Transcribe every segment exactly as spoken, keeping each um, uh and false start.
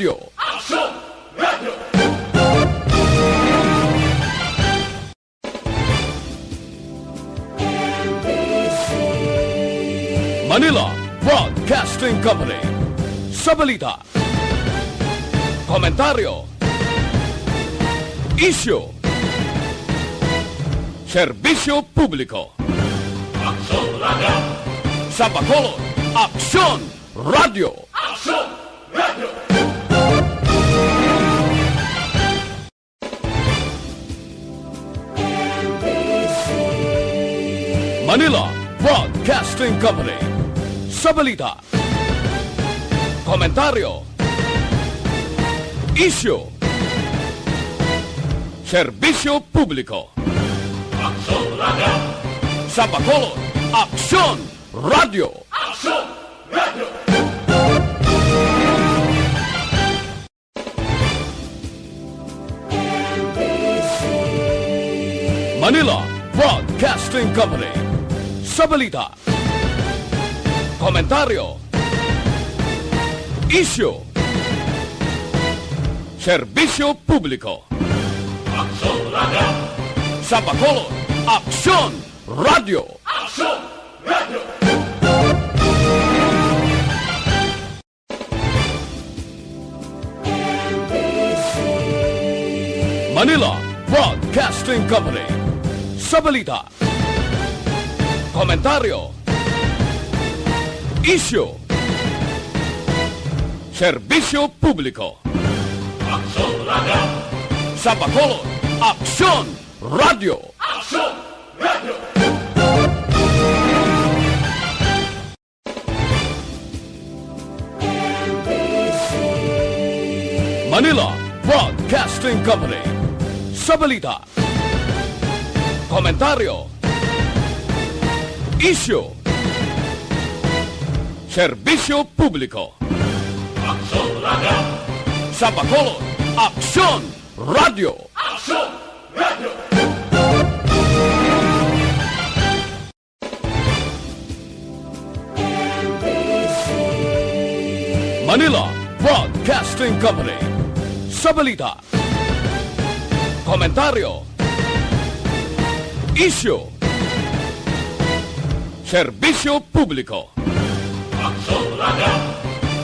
Radio. Manila Broadcasting Company. Sa balita, komentaryo, isyu, serbisyo publiko. Sa Bacolod, Aksyon Radio. Manila Broadcasting Company. Sa balita, komentaryo, isyu, serbisyo publiko. Sa Bacolod, Aksyon Radio. Manila Broadcasting Company. Sa balita, komentaryo, isyu, serbisyo publiko. Sa Bacolod, Aksyon Radio. Manila Broadcasting Company. Sa balita, komentaryo, isyu, serbisyo publiko. Sa Bacolod, Aksyon Radio. Manila Broadcasting Company. Sa balita, komentaryo, isyu, serbisyo publiko. Sa Bacolod, Aksyon Radio. Manila Broadcasting Company. Sa balita, komentaryo, isyu, serbisyo publiko.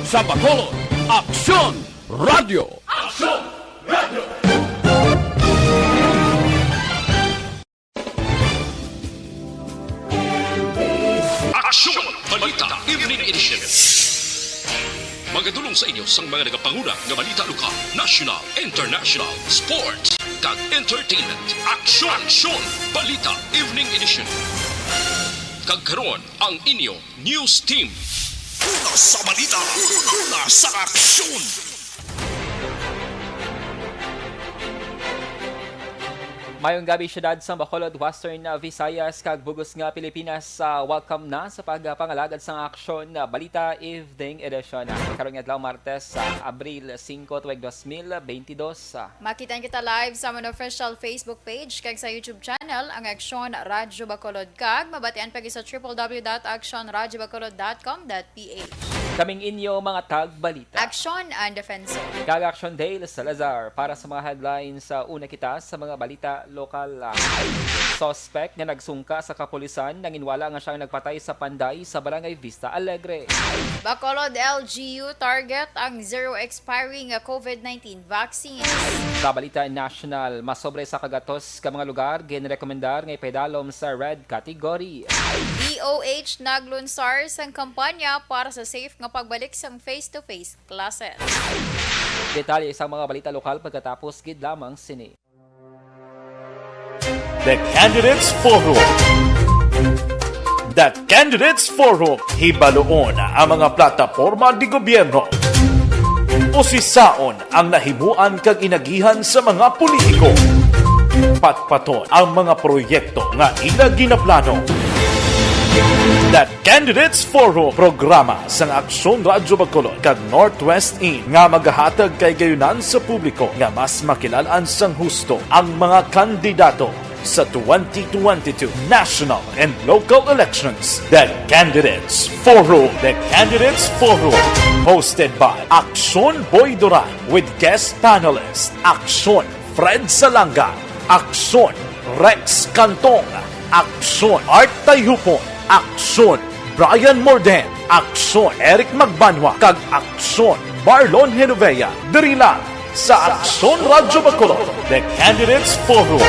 Sa Bacolod, Aksyon Radio. Aksyon! Balita Evening Edition. Magadulong sa inyo sang mga nagapanguna nga balita lokal, national, international, sports, kag entertainment. Aksyon! Aksyon! Balita Evening Edition. Kag karon, ang inyo news team. Una sa balita, una sa aksyon. Mayong gabi, siyudad sang Bacolod, Western Visayas, kag bug-os nga Pilipinas. Ah, welcome na sa pagpangalagad sang Aksyon, ah, Balita Evening Edition. Ah, karon nga adlaw, Martes, sa Abril singko, tuig dos mil bentidós. Ah, Makitaan kita live sa amon official Facebook page kag sa YouTube channel, ang Aksyon Radyo Bacolod, kag mabatian pa gid sa triple W dot aksyon radyo bacolod dot com dot P H. Kaming inyo mga tagbalita. Aksyon and Defensor. Kag Aksyon Dale Salazar para sa mga headlines. Sa una kita sa mga balita lokal. Ah, suspect nga nagsungka sa kapulisan, nanginwala nga siya ang nagpatay sa panday sa Barangay Vista Alegre. Bacolod L G U target ang zero expiring COVID nineteen vaccines. Sa balita national, masobre sa kagatos ka mga lugar ginrekomendar nga ipaidalom sa red category. D O H naglunsar sang kampanya para sa safe nga pagbalik sang face-to-face classes. Detalye sang mga balita lokal pagkatapos gid lamang sini. The Candidates Forum. The Candidates Forum, hibaluon ang mga plataporma di gobyerno. Usisaon ang nahimuan kag inagihan sa mga politiko. Patpaton ang mga proyekto nga ila ginaplano. The Candidates Forum, programa sang Aksyon Radyo Bacolod kag Northwest In nga magahatag kahigayonan sa publiko nga mas makilal-an sang husto ang mga kandidato. Sa twenty twenty-two national and local elections, the Candidates Forum. The Candidates Forum, hosted by Aksyon Boy Duran with guest panelist Aksyon Fred Salanga, Aksyon Rex Cantong, Aksyon Art Tayhupon, Aksyon Brian Morden, Aksyon Eric Magbanwa, kag Aksyon Marlon Genovea. Diri lang sa Aksyon Radyo Bacolod, The Candidates Forum.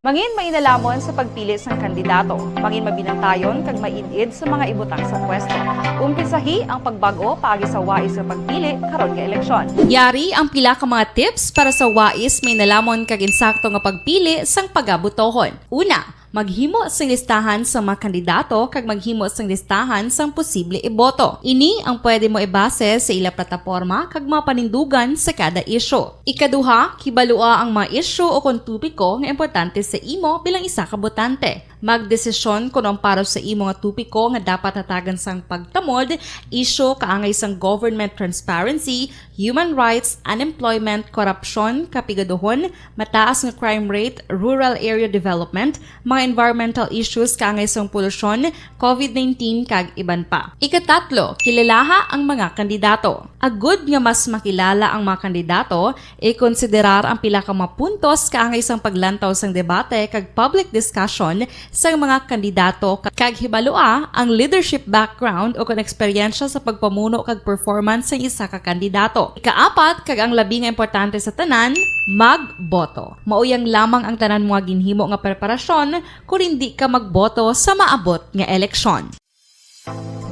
Mangin mainalhamon sa pagpili sang kandidato. Mangin mabinantayon kag maid-id sa mga ibutang sa pwesto. Umpisahi ang pagbag-o paagi sa wais nga pagpili karon nga eleksyon. Yari ang pila ka mga tips para sa wais, mainalhamon kag insakto nga pagpili sang pagabotohon. Una, maghimo sing listahan sa mga kandidato kag maghimo sing listahan sang posible iboto. Ini ang pwede mo ibase sa ila plataporma kag mga panindugan sa kada isyu. Ikaduha, kibalua ang mga isyu o kon topiko nga importante sa imo bilang isa ka botante. Magdesisyon kon ang para sa imo nga topiko nga dapat hatagan sang pagtamod, isyu kaangay sang government transparency, human rights, unemployment, korupsyon, kapigaduhon, mataas nga crime rate, rural area development, mga environmental issues kaangay sang polusyon, covid nineteen, kag iban pa. Ikatatlo, kilalaha ang mga kandidato. Agud nga mas makilala ang mga kandidato, ikonsiderar ang pila ka mga puntos kaangay sang paglantaw sang debate kag public discussion sang mga kandidato, kag hibalua ang leadership background o kon eksperyensya sa pagpamuno kag performance sang isa ka kandidato. Ikaapat, kag ang labi nga importante sa tanan, magboto. Mauyang lamang ang tanan mo nga ginhimo nga preparasyon kon indi ka magboto sa maabot nga eleksyon.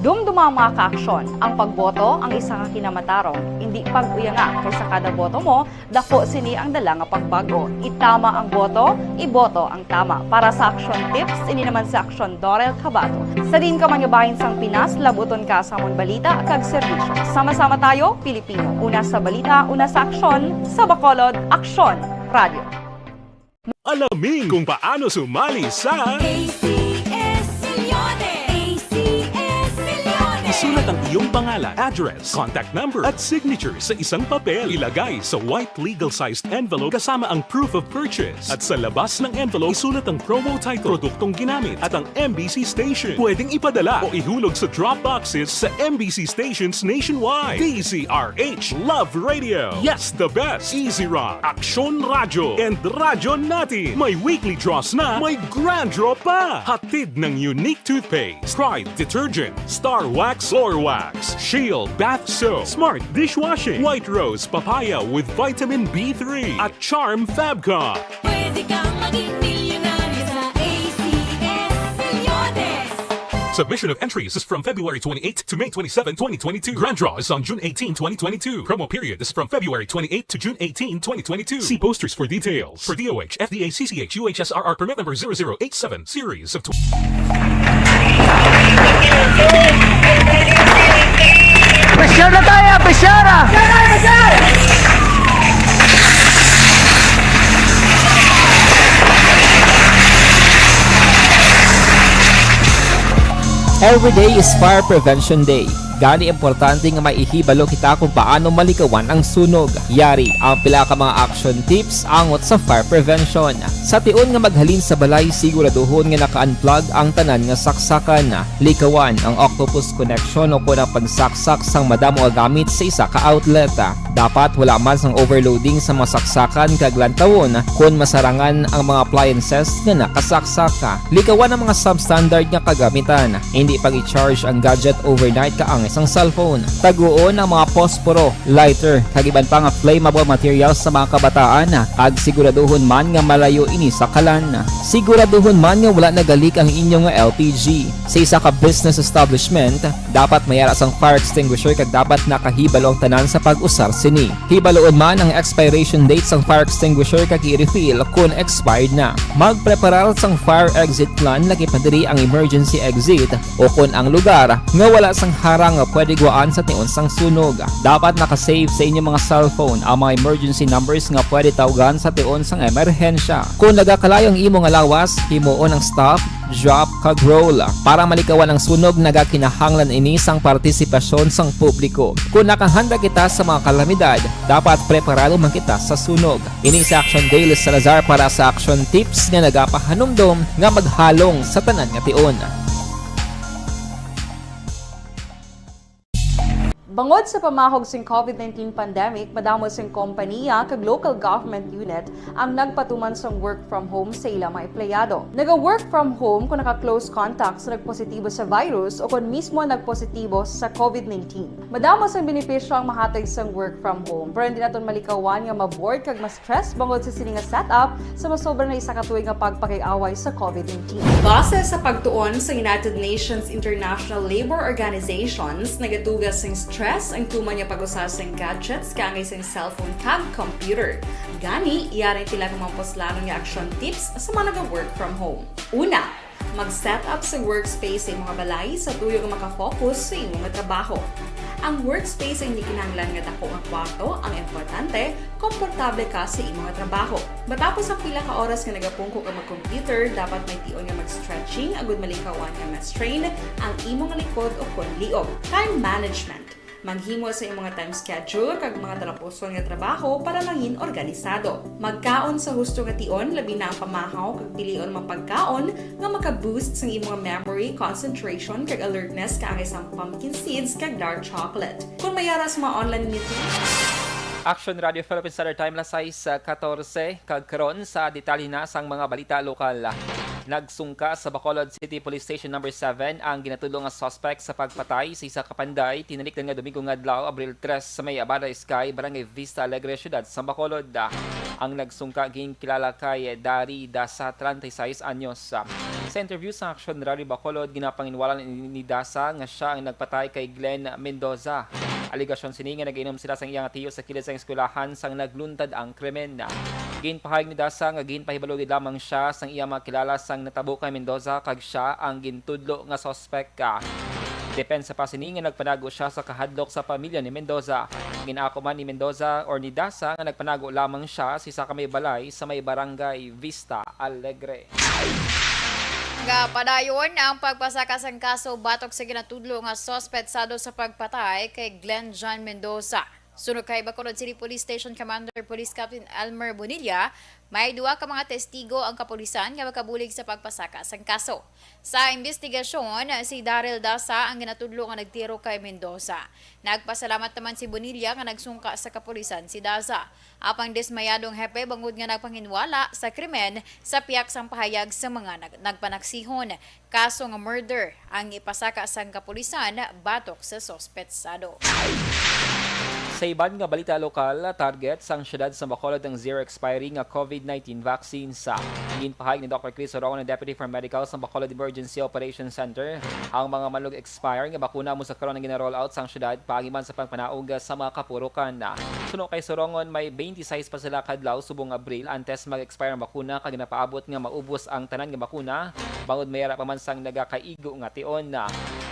Dumduma ang mga kaaksyon, ang pagboto ang isa ka kinamatarong. Indi pag-uyanga, kay sa kada boto mo, daku sini ang dala nga pagbag-o. Itama ang boto, iboto ang tama. Para sa Aksyon Tips, ini naman si Aksyon Dorel Cabato. Sa diin ka man nga bahin sang Pinas, labuton ka sa amon balita kag serbisyo. Sama-sama tayo, Pilipino. Una sa balita, una sa aksyon, sa Bacolod, Aksyon Radio. Alamin kung paano sumali sa A C S Millones. A C S Millones. Isulat ang iyong pangalan, address, contact number, at signature sa isang papel. Ilagay sa white legal-sized envelope kasama ang proof of purchase. At sa labas ng envelope, isulat ang promo title, produktong ginamit, at ang M B C station. Pwedeng ipadala o ihulog sa drop boxes sa M B C stations nationwide. D Z R H, Love Radio. Yes, the best. Easy Rock, Aksyon Radyo, and Radyo Natin. May weekly draws na, may grand draw pa. Hatid ng Unique Toothpaste, Pride Detergent, Star Wax Floor Wax, Shield Bath Soap, Smart Dishwashing, White Rose Papaya with Vitamin B three, at Charm Fabcon. Pwede kang maging milyonaryo sa A C S Millones. Submission of entries is from February twenty-eight to May twenty-seven, twenty twenty-two. Grand draw is on June eighteen, twenty twenty-two. Promo period is from February twenty-eight to June eighteen, twenty twenty-two. See posters for details. For D O H, F D A, C C H, U H S R R permit number zero zero eight seven, series of tw- Pressure na tayo, pressure! Every day is Fire Prevention Day. Gani, importante nga maihibalo kita kung paano malikawan ang sunog. Yari ang pila ka mga action tips angot sa fire prevention. Sa tion nga maghalin sa balay, siguraduhon nga naka-unplug ang tanan nga saksakan. Likawan ang octopus connection o kon ang pagsaksak sang madamo nga gamit sa isa ka outlet. Dapat wala man sang overloading sa mga saksakan kag lantawon kon masarangan ang mga appliances nga nakasaksak. Likawan ang mga substandard nga kagamitan. Indi pag-i-charge ang gadget overnight kaangay sang cellphone. Taguon ang mga posporo, lighter, kag iban pa nga flammable materials sa mga kabataan, kag siguraduhon man nga malayo ini sa kalan. Siguraduhon man nga wala nagalik ang inyo nga L P G. Sa isa ka business establishment, dapat may ara sang fire extinguisher kag dapat nakahibalo ang tanan sa pag-usar sini. Hibaluon man ang expiration date sang fire extinguisher kag i-refill kon expired na. Magpreparar sang fire exit plan, lakip na diri ang emergency exit o kon ang lugar nga wala sang harang nga pwede guwaan sa tion sang sunog. Dapat naka-save sa inyo mga cellphone ang mga emergency numbers nga pwede tawgan sa tion sang emerhensya. Kon nagakalayo ang imo nga lawas, himuon ang stop, drop, kag roll. Para malikawan ang sunog, nagakinahanglan ini sang partisipasyon sang publiko. Kung nakahanda kita sa mga kalamidad, dapat preparado man kita sa sunog. Ini si Action Dale Salazar para sa Action Tips nga nagapahanumdom nga maghalong sa tanan nga tion. Bangod sa pamahog sing COVID nineteen pandemic, madamo sing kompaniya kag local government unit ang nagpatuman sang work from home sa ila mga empleyado. Naga-work from home kung naka-close contact sa nagpositibo sa virus o kon mismo nagpositibo sa COVID nineteen. Madamo sang benepisyo ang mahatag sang work from home, pero hindi naton malikawan nga ma-bored kag ma-stress bangod sa sini nga setup sa masobra na isa ka tuig nga pagpakig-away sa COVID nineteen. Base sa pagtuon sa United Nations International Labour Organizations, nagaduga sing stress ang tuman nga pag-usa sing gadgets kaangay sing cellphone kag computer. Gani, yari ang pila ka mga puslanon nga action tips sa mga naga-work from home. Una, mag-set up sa workspace sa imong balay sa tuyo nga makafocus sa imong trabaho. Ang workspace ay hindi kinahanglan nga dako nga kwarto, ang importante, komportable ka sa imong trabaho. Matapos ang pila ka oras nga nagapungko ka mag-computer, dapat may tion nga mag-stretching agud malikawan nga ma-strain ang imong likod o kon liog. Time management. Maghimo sa imong time schedule kag mga talapuson nga trabaho para mangin organisado. Magkaon sa husto nga tion, labi na ang pamahaw, kag pilion ang mga pagkaon nga maka-boost sang imong memory, concentration, kag alertness kaangay sang pumpkin seeds kag dark chocolate. Kung may ara sa mga online meeting, Action Radio Philippines Standard Time, las sais katorse, kag karon sa detalye na sang mga balita lokal. Nagsungka sa Bacolod City Police Station Number Seven ang ginatudlo nga suspect sa pagpatay sa isa ka panday tinalikdan nga Domingo nga adlaw, Abril tres, sa may Abada Sky, Barangay Vista Alegre, siyudad sa Bacolod. Ang nagsungka ginkilala kay Dari Dasa, treinta y seis anyos. Sa interview sa Action Radio Bacolod, ginapanginwala ni, ni Dasa nga siya ang nagpatay kay Glenn Mendoza. Alegasyon sini nga nagainom sila sang iyang tiyo sa kilid sang eskwelahan sang nagluntad ang krimen. Ginpahayag ni Dasa nga ginpahibalo gid lamang siya sang iya mga kilala sang natabo kay Mendoza kag siya ang gintudlo nga suspek. Depensa pa sini nga nagpanago siya sa kahadlok sa pamilya ni Mendoza. Gin-ako man ni Mendoza or ni Dasa nga nagpanago lamang siya sa isa ka may balay sa may barangay Vista Alegre. Gapadayon ang pagpasaka sang kaso batok sa ginatudlo nga suspetsado sa pagpatay kay Glenn John Mendoza. Suno kay Bacolod City Police Station Commander Police Captain Elmer Bonilla, may duha ka mga testigo ang kapulisan nga makabulig sa pagpasaka sang kaso. Sa imbestigasyon, si Daryl Dasa ang ginatudlo nga nagtiro kay Mendoza. Nagpasalamat naman si Bonilla nga nagsungka sa kapulisan si Dasa. Apang dismayado ang hepe bangod nga nagpanginwala sa krimen sa pihak sang pahayag sa mga nag-, nagpanaksihon. Kaso nga murder ang ipasaka sang kapulisan batok sa suspetsado. Sa iban nga balita lokal, target sang siyudad sa Bacolod ang zero expiry nga COVID nineteen vaccines. Ginpahayag ni Doctor Chris Sorongon, ang Deputy for Medical sa Bacolod Emergency Operations Center, ang mga manlug-expire nga bakuna amo sa karon ang gina-roll out sang siyudad paagi man sa pagpanaog sa mga kapurukan. Suno kay Sorongon, may twenty-six pa sila ka adlaw subong Abril antes mag-expire ang bakuna, kag ginapaabot nga maubos ang tanan nga bakuna bangod may ara pa man sang nagakaigo nga tion.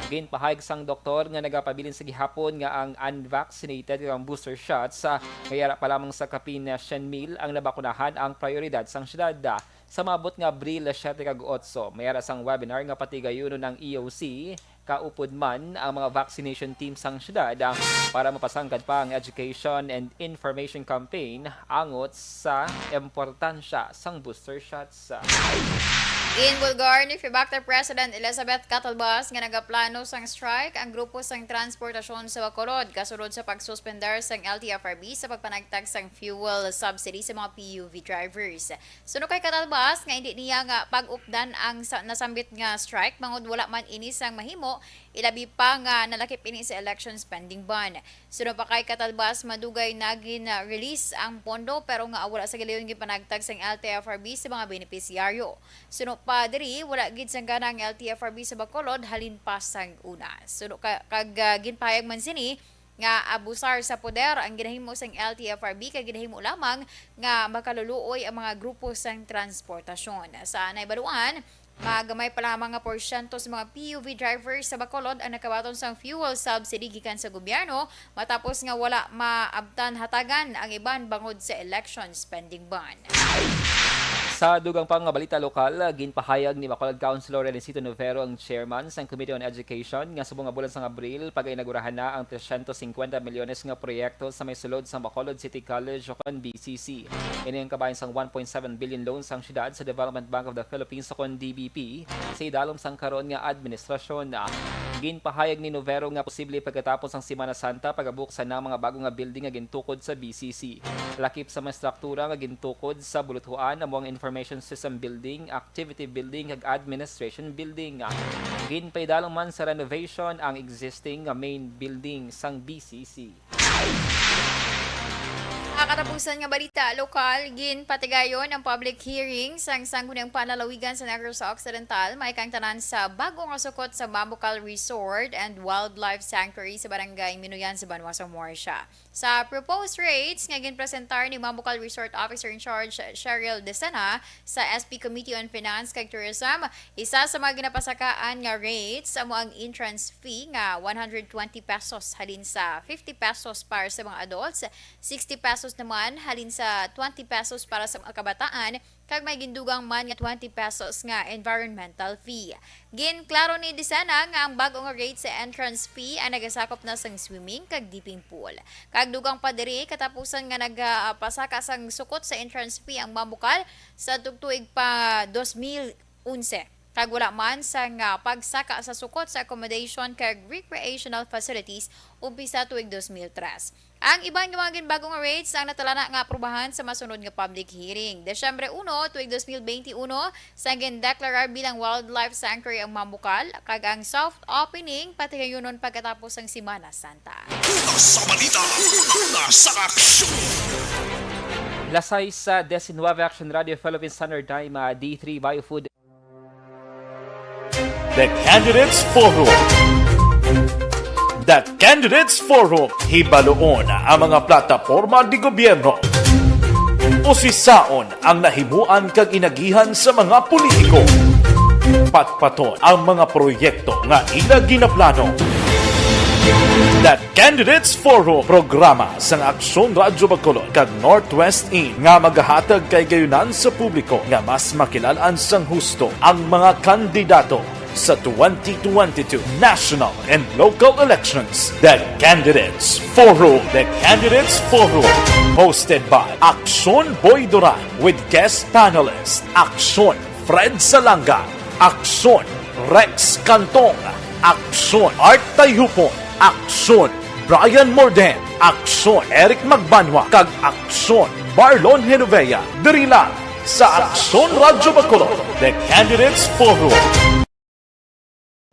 Ginpahayag sang doktor nga nagapabilin sa gihapon nga ang unvaccinated kag ang booster shots, ah, nga yara pa lamang sa kapin ten mil ang nabakunahan ang prioridad sang siyudad. Sa maabot nga Abril siyete kag otso, may ara sang webinar nga patigayunon ang E O C, kaupod man ang mga vaccination team sang siyudad, ah, para mapasangkad pa ang education and information campaign angot sa importansya sang booster shots. Ginbulgar ni Fibacter President Elizabeth Catalbas nga nagaplano sang strike ang grupo sang transportasyon sa Bacolod kasunod sa pagsuspendar sang L T F R B sa pagpanagtag sang fuel subsidy sa mga P U V drivers. Suno kay Catalbas nga hindi niya nga pag-updan ang sa, nasambit nga strike bangod wala man ini sang mahimo, ilabi pa nga nalakip ini sa election spending ban. Suno pa kay Catalbas, madugay na gin-release ang pondo pero nga wala sa galiyon ginpanagtag sang L T F R B sa mga benepisyaryo. Suno pa diri, wala gid sang gana ang L T F R B sa Bacolod halin pa sang una. Suno ka, kag, ah, ginpahayag man sini nga abusar sa poder ang ginahimo sang L T F R B kay ginahimo lamang nga makaluluoy ang mga grupo sang transportasyon. Sa anay baluan, magamay pa lamang nga porsyento sa mga P U V drivers sa Bacolod ang nakabaton sang fuel subsidy gikan sa gobyerno matapos nga wala maabtan hatagan ang iban bangod sa election spending ban. Sa dugang pa nga balita lokal, ginpahayag ni Bacolod Councilor Renencito Novero, ang chairman sang Committee on Education, nga subong nga bulan sang Abril, pag-inaugurahan na ang trescientos cincuenta milyones nga proyekto sa may sulod sang Bacolod City College o kon B C C. Ini ang kabahin sang one point seven billion loan sang syudad sa Development Bank of the Philippines o kon D B P sa idalom sang karon nga administrasyon. Ginpahayag ni Novero nga posible pagkatapos sang Semana Santa pagabuksan na ang mga bago nga building nga gintukod sa B C C. Lakip sa mga struktura nga gintukod sa buluthuan amo ang Information System Building, Activity Building, kag Administration Building. Ginpaidalom man sa renovation ang existing nga main building sang B C C. Sa katapusan nga balita lokal, ginpatigayon ang public hearing sang Sangguniang Panlalawigan sa Negros Occidental, maikang tanan sa bago nga sukot sa Mambucal Resort and Wildlife Sanctuary sa Barangay Minuyan sa Banwa Somorcia. Sa proposed rates nga ginpresentar ni Mambucal Resort Officer in Charge Cheryl Desena sa S P Committee on Finance kag Tourism, isa sa mga ginapasakaan nga rates amo ang entrance fee nga one hundred twenty pesos halin sa fifty pesos para sa mga adults, sixty pesos naman halin sa twenty pesos para sa mga kabataan, kag may gindugang man nga twenty pesos nga environmental fee. Ginklaro ni Desena nga ang bag-o nga rate sa entrance fee ang nagasakop na sang swimming kag dipping pool. Kag dugang pa diri, katapusan nga nagapasaka sang sukot sa entrance fee ang Mambucal sa tugtuig pa dos mil onse, kag wala man sang, ah, pagsaka sa sukot sa accommodation kag recreational facilities umpisa tuig dos mil tres. Ang iban nga mga ginbago nga rates ang natalana nga aprubahan sa masunod nga public hearing. Disyembre uno, tuig dos mil benti uno, sa gindeklarar bilang wildlife sanctuary ang Mambucal, kag ang soft opening patigayunon pagkatapos sang Semana Santa. Una sa balita, una sa aksyon. Lasay sa diecinueve Action Radio Philippine Standard Time, ah, D three Biofood. The Candidates Forum. The Candidates Forum, hibaluon ang mga plataporma di gobyerno. Usisaon ang nahimuan kag inagihan sa mga politiko. Patpaton ang mga proyekto nga ila ginaplano. The Candidates Forum, programa sang Aksyon Radyo Bacolod kag Northwest In nga magahatag kahigayonan sa publiko nga mas makilal-an sang husto ang mga kandidato sa twenty twenty-two national and local elections. The Candidates Forum. The Candidates Forum, hosted by Aksyon Boy Duran with guest panelist Aksyon Fred Salanga, Aksyon Rex Cantong, Aksyon Art Tayhupon, Aksyon Brian Morden, Aksyon Eric Magbanwa, kag Aksyon Marlon Genovea. Diri lang sa Aksyon Radyo Bacolod, The Candidates Forum.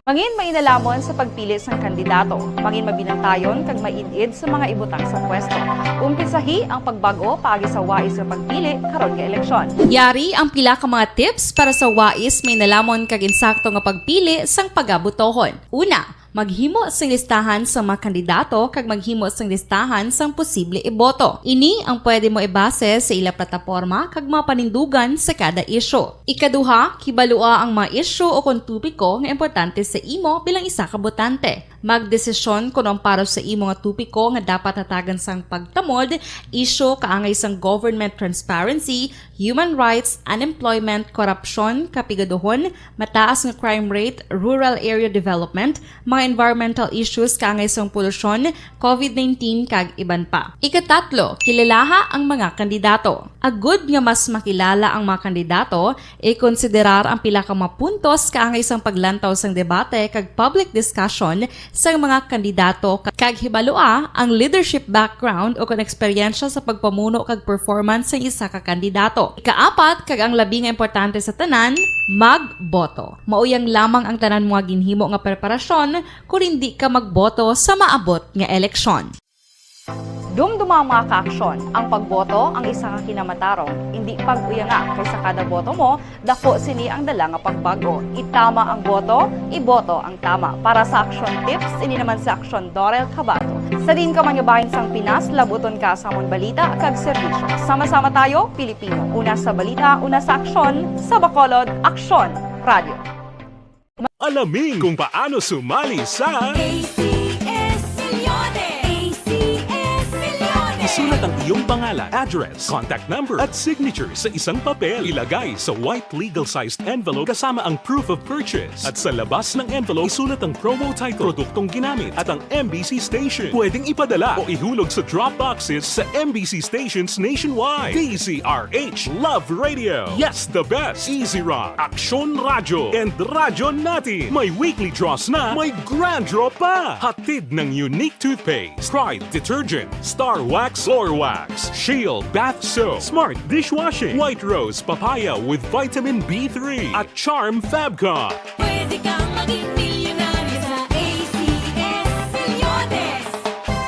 Mangin mainalamon sa pagpili sang kandidato, mangin mabinantayon kag maid-id sa mga ibutang sa pwesto. Umpisahi ang pagbag-o paagi sa wais nga pagpili karon nga eleksyon. Yari ang pila ka mga tips para sa wais, mainalamon kag insakto nga pagpili sang pagabotohon. Una, maghimo sing listahan sa mga kandidato kag maghimo sing listahan sang posible iboto. Ini ang pwede mo ibase sa ila plataporma kag mga panindugan sa kada isyu. Ikaduha, kibalua ang mga isyu o kon topiko nga importante sa imo bilang isa ka botante. Magdesisyon kon ang para sa imo nga topiko nga dapat hatagan sang pagtamod, isyu kaangay sang government transparency, human rights, unemployment, korupsyon, kapigaduhon, mataas nga crime rate, rural area development, mga environmental issues kaangay sang polusyon, covid nineteen, kag iban pa. Ikatatlo, kilalaha ang mga kandidato. Agud nga mas makilala ang mga kandidato, ikonsiderar ang pila ka mga puntos kaangay sang paglantaw sang debate kag public discussion sang mga kandidato, kag hibalua ang leadership background o kon eksperyensya sa pagpamuno kag performance sang isa ka kandidato. Ikaapat, kag ang labi nga importante sa tanan, magboto. Mauyang lamang ang tanan mga ginhimo nga preparasyon kon indi ka magboto sa maabot nga eleksyon. Dumduma ang mga kaaksyon. Ang pagboto ang isa ka kinamatarong. Indi pag-uyanga, kay sa kada boto mo, dako sini ang dala nga pagbago. Itama ang boto, iboto ang tama. Para sa Aksyon Tips, ini naman si Aksyon Dorel Cabato. Sa diin ka man nga bahin sang Pinas, labuton ka sa amon balita kag serbisyo. Sama-sama tayo, Pilipino. Una sa balita, una sa aksyon, sa Bacolod, Aksyon Radio. Alamin kung paano sumali sa A C S Milyones! A C S Milyones! Isulat ang iyong pangalan, address, contact number, at signature sa isang papel. Ilagay sa white legal-sized envelope kasama ang proof of purchase. At sa labas ng envelope, isulat ang promo title, produktong ginamit, at ang M B C station. Pwedeng ipadala o ihulog sa drop boxes sa M B C stations nationwide. D Z R H Love Radio. Yes, the best. Easy Rock, Aksyon Radyo, and Radyo Natin. May weekly draws na, may grand draw pa. Hatid ng Unique Toothpaste, Pride Detergent, Star Wax, Floor Wax, Shield Bath Soap, Smart Dishwashing, White Rose Papaya with Vitamin B three, at Charm Fabcon. Pwede kang maging milyonaryo sa A C S Milyones.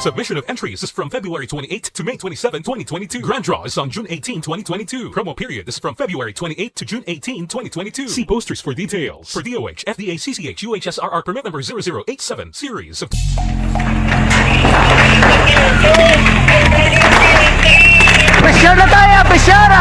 Submission of entries is from February twenty-eighth to May twenty-seven, twenty twenty-two. Grand draw is on June eighteen, twenty twenty-two. Promo period is from February twenty-eighth to June eighteen, twenty twenty-two. See posters for details. For D O H, F D A, C C H, U H S R R permit number zero zero eight seven series of Pressure na tayo! Pressure!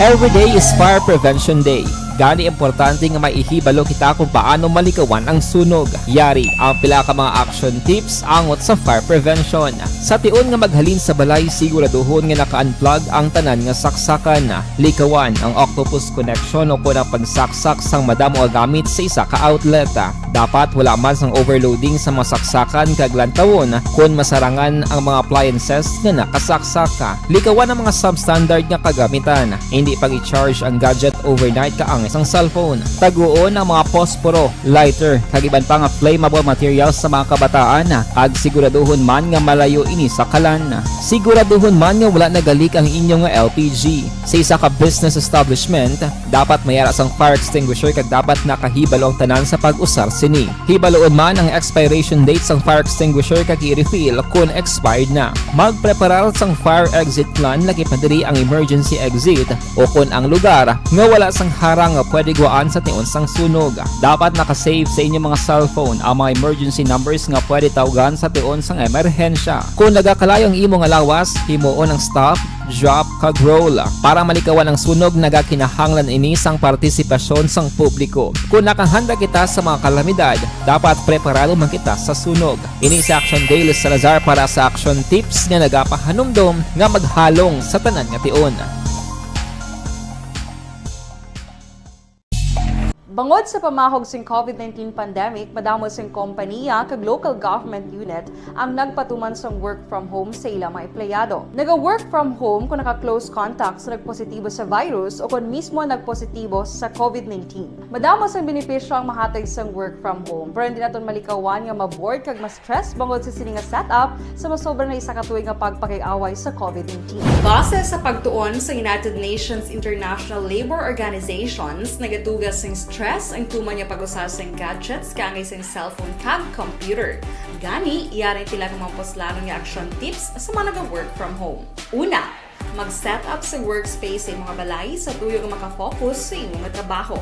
Every day is Fire Prevention Day. Gani, importante nga may ihibalo kita kung paano malikawan ang sunog. Yari ang pila ka mga action tips angot sa fire prevention. Sa tion nga maghalin sa balay, siguraduhon nga naka-unplug ang tanan nga saksakan. Likawan ang octopus connection o kon ang pagsaksak sang madamo nga gamit sa isa ka outlet. Dapat wala man sang overloading sa mga saksakan kag lantawon kon masarangan ang mga appliances nga nakasaksak. Likawan ang mga substandard nga kagamitan. Hindi pag-i-charge ang gadget overnight kaangay sang cellphone. Taguon ang mga posporo, lighter, kag iban pa nga flammable materials sa mga kabataan, kag siguraduhon man nga malayo ini sa kalan. Siguraduhon man nga wala nagalik ang inyo nga L P G. Sa isa ka business establishment, dapat may ara sang fire extinguisher kag dapat nakahibalo ang tanan sa pag-usar sini. Hibaluon man ang expiration date sang fire extinguisher kag i-refill kon expired na. Magpreparar sang fire exit plan, lakip na diri ang emergency exit o kon ang lugar nga wala sang harang nga pwede guwaan sa tion sang sunog. Dapat naka-save sa inyong mga cellphone ang mga emergency numbers nga pwede tawgan sa tion sang emerhensya. Kon nagakalayo ang imo nga lawas, himuon ang stop, drop, kag roll. Para malikawan ang sunog, nagakinahanglan ini sang partisipasyon sang publiko. Kon nakahanda kita sa mga kalamidad, dapat preparado man kita sa sunog. Ini si Action Daily Salazar para sa Action Tips nga nagapahanumdom nga maghalong sa tanan nga tion. Bangod sa pamahog sing COVID nineteen pandemic, madamo sing kompanya kag local government unit ang nagpatuman sang work from home sa ila mga empleyado. Naga-work from home kon naka-close contact sa nagpositibo sa virus o kon mismo nagpositibo sa COVID nineteen. Madamo sang benepisyo ang mahatag sang work from home, pero hindi naton malikawan nga ma-bored kag ma-stress bangod sa sini nga setup sa masobra na isa ka tuig nga pagpakig-away sa COVID nineteen. Base sa pagtuon sa United Nations International Labor Organizations, nagatuga sing stress ang tuman nga pag-usa sing gadgets kaangay sing cellphone kag computer. Gani, yari pila ka mga puslanon nga action tips sa mga naga-work from home. Una, mag-set up sa workspace sa imong balay sa tuyo nga maka-focus sa imo nga trabaho.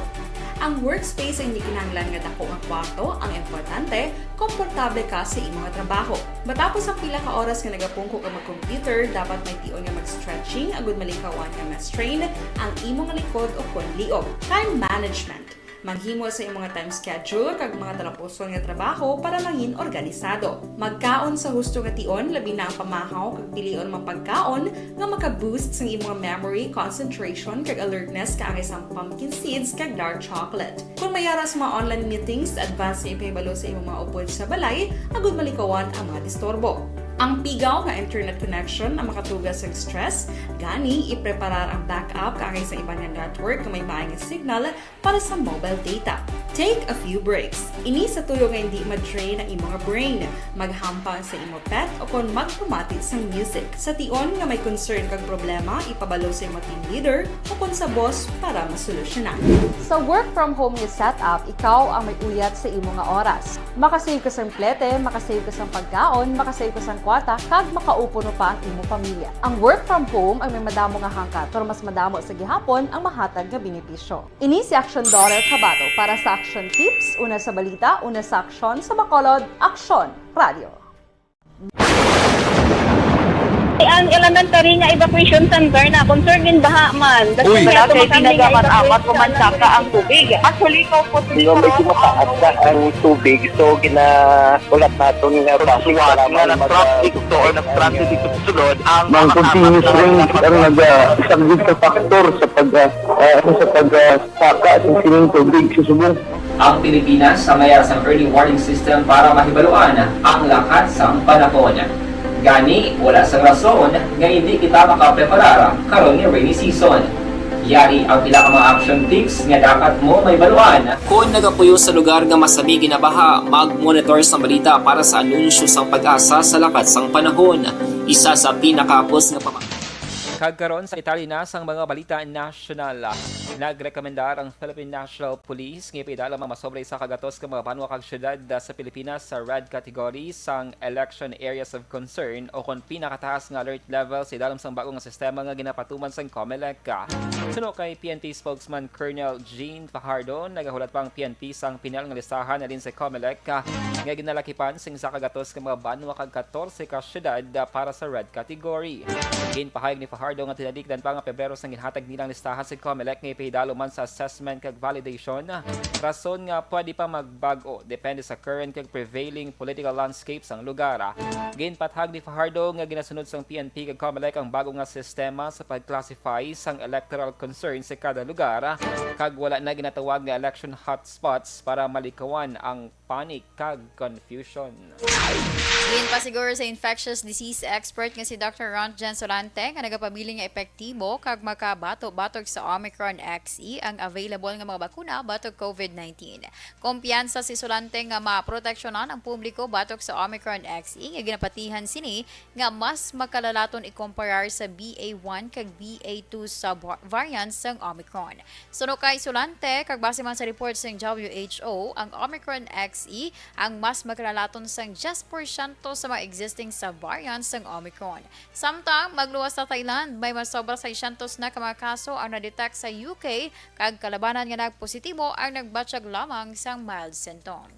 Ang workspace ay hindi kinahanglan nga dako nga kwarto, ang importante, komportable ka sa imo nga trabaho. Matapos ang pila ka oras nga nagapungko ka mag-computer, dapat may tion nga mag-stretching agud malikawan nga ma-strain ang imo nga likod o kon liog. Time management. Maghimo sa imo nga time schedule kag mga talapuson nga trabaho para mangin organisado. Magkaon sa husto nga tion, labi na ang pamahaw kag pilion mga pagkaon nga maka-boost sang imo nga memory, concentration, kag alertness kaangay sang pumpkin seeds kag dark chocolate. Kon may ara sa mga online meetings, advance nga ipahibalo sa imo mga upod sa balay agud malikawan ang mga disturbo. Ang pigaw nga internet connection ang makatuga sa stress, gani ipreparar ang backup kaangay sa iban nga network nga may maay nga signal para sa mobile data. Take a few breaks. Ini sa tuyo nga hindi ma-drain ang imo nga brain. Maghampang sa imo pet o kon magpamati sang music. Sa tion nga may concern kag problema, ipabalo sa imo team leader o kon sa boss para masolusyonan. Sa work from home nga setup, ikaw ang may uyat sa imo nga oras. Makasave ka sang plete, makasave ka sang pagkaon, makasave ka sang kwarta, kag makaupo no pa ang imo pamilya. Ang work from home ang may madamo nga hangkat, pero mas madamo sa gihapon ang mahatag nga benepisyo. Ini si Action Daughter Kabato para sa Action Tips, una sa balita, una sa aksyon, sa Bacolod, Aksyon Radio. Ang elementary nga evacuation center na concern din baha man. Uy. Wala kay pinagamat-amat ko man saka ang tubig. Actually, ko po. Hindi mo medyo mataas na ang tubig, so ginahulat naton nga base nga mag-, nag-transit to or nag-transit ito sa sulod ang mga continuous rain ang nag-, ah, isang big factor sa pag, ah, ah, sa pag, ah, saka sa sining tubig sa subong. Ang Pilipinas sa mayara sang early warning system para mahibaluan ang lakat sang panahon. Gani, wala sang rason nga hindi kita makapreparar karon nga rainy season. Yari ang pila ka mga action tips nga dapat mo mahibaluan. Kon nagapuyo sa lugar nga masabi ginabaha, mag-monitor sang balita para sa anunsyo sang PAGASA sa lakat sang panahon. Isa sa pinakahapos nga pama- Kag karon sa detalye na sang mga balita nasyonal. Nagrekomendar ang Philippine National Police nga ipaidalom ang masobra isa ka gatos ka mga banwa kag syudad sa Pilipinas sa red category sang election areas of concern o kon pinakataas nga alert level sa idalom sang bag-o nga sistema nga ginapatuman sang COMELEC. Suno kay P N P spokesman Colonel Jean Fajardo, nagahulat pa ang P N P sang pinal nga listahan halin sa COMELEC nga ginalakipan sing isa ka gatos ka mga banwa kag katorse ka syudad para sa red category. Ginpahayag ni Fajardo nga tinalikdan pa nga Pebrero sang ginhatag nilang listahan sa COMELEC nga ipahidalom man sa assessment kag validation, rason nga pwede pa magbag-o depende sa current kag prevailing political landscape sang lugar. Ginpahayag ni Fajardo nga ginasunod sang P N P kag COMELEC ang bag-o nga sistema sa pag-classify sang electoral concern sa kada lugar, kag wala na ginatawag nga election hotspots para malikawan ang panic kag confusion. Ginpasiguro sa infectious disease expert nga si Doctor Rontgen Solante nga nagapabilin nga epektibo kag makabato batok sa Omicron X E ang available nga mga bakuna batok COVID nineteen. Kumpiyansa si Solante nga maproteksyonan ang publiko batok sa Omicron X E nga ginapatihan sini nga mas makalalaton ikumparar sa B A one kag B A two subvariants sang Omicron. Suno kay Solante, kag base man sa report sang W H O, ang Omicron X E ang mas makalalaton sang diyes porsyento sa mga existing subvariants sang Omicron. Samtang magluwas sa Thailand, may masobra seiscientos na ka mga kaso ang na-detect sa U K, kag kalabanan nga nagpositibo ang nagbatyag lamang sang mild symptoms.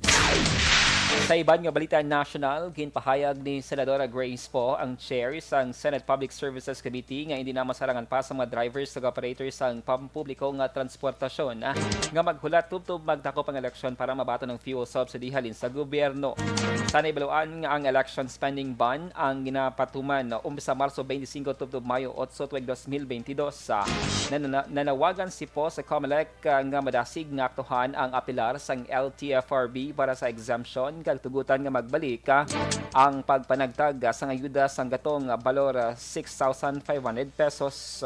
Sa iban nga balita nasyonal, ginpahayag ni Senadora Grace Poe, ang chair sang Senate Public Services Committee, nga indi na masarangan pa sa mga drivers kag operators sang pampubliko nga transportasyon, ah, nga maghulat tubtob magdakop ang eleksyon para mabaton ang fuel subsidy halin sa gobyerno. Sa nahibaluan nga ang election spending ban ang ginapatuman umpisa Marso twenty-five tubtob Mayo otso tuig dos mil bentidós, ah, nanana-, nanawagan si Poe sa COMELEC ka nga madasig nga aktuhan ang apilar sang L T F R B para sa exemption kag tugutan nga magbalik, ah, ang pagpanagtag, ah, sang ayuda sang gatong, ah, balor, ah, six thousand five hundred pesos.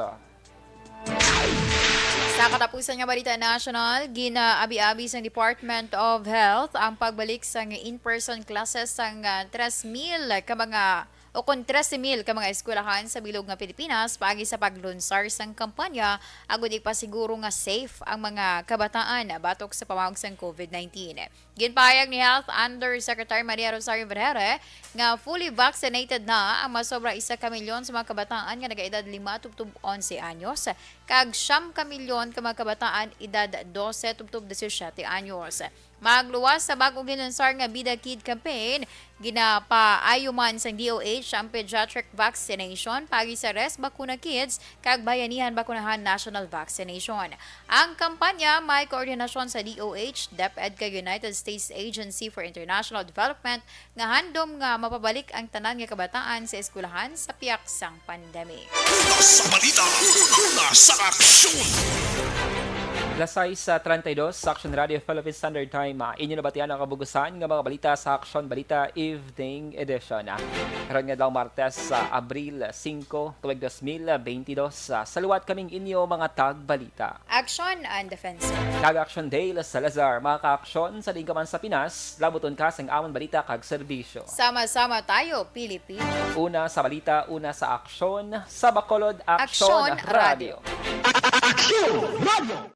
Sa katapusan nga balita nasyonal, ginaabi-abi sang Department of Health ang pagbalik sang in-person classes sang, ah, tres mil ka mga o kon trese mil ka mga eskwelahan sa bilog nga Pilipinas paagi sa paglunsar sang kampanya agud ipasiguro nga safe ang mga kabataan batok sa pamaog sang COVID nineteen. Ginpahayag ni Health Undersecretary Maria Rosario Vergeire nga fully vaccinated na ang masobra isa ka milyon sa mga kabataan nga nagaedad lima tubtob onse anyos, kag siyam ka milyon ka mga kabataan edad dose tubtob disisiete anyos. Magluwas sa bag-o ginunsar nga Bida Kid Campaign, ginapaayo man sang D O H ang pediatric vaccination paagi sa Res Bakuna Kids kag Bayanihan Bakunahan National Vaccination. Ang kampanya may koordinasyon sa D O H, DepEd kag United States Agency for International Development nga handom nga mapabalik ang tanan nga kabataan sa eskwelahan sa piyak sang pandemic. Una sa balita, una sa aksyon. Alas sais treinta y dos sa Aksyon Radio Philippine Standard Time. Ah, inyo nabatian ang kabugusan nga mga balita sa Aksyon Balita Evening Edition. Ah, karon nga adlaw, Martes, sa Abril singko, tuig dos mil bentidós. Ah, sa liwat kaming inyo mga tagbalita. Aksyon and Defense. Kag Aksyon Dale Salazar, mga ka-aksyon, sa diin ka man sa Pinas, labuton ka sang amon balita kag serbisyo. Sama-sama tayo, Pilipino. Una sa balita, una sa aksyon, sa Bacolod, Aksyon Aksyon Radio. Radio. Aksyon Radio.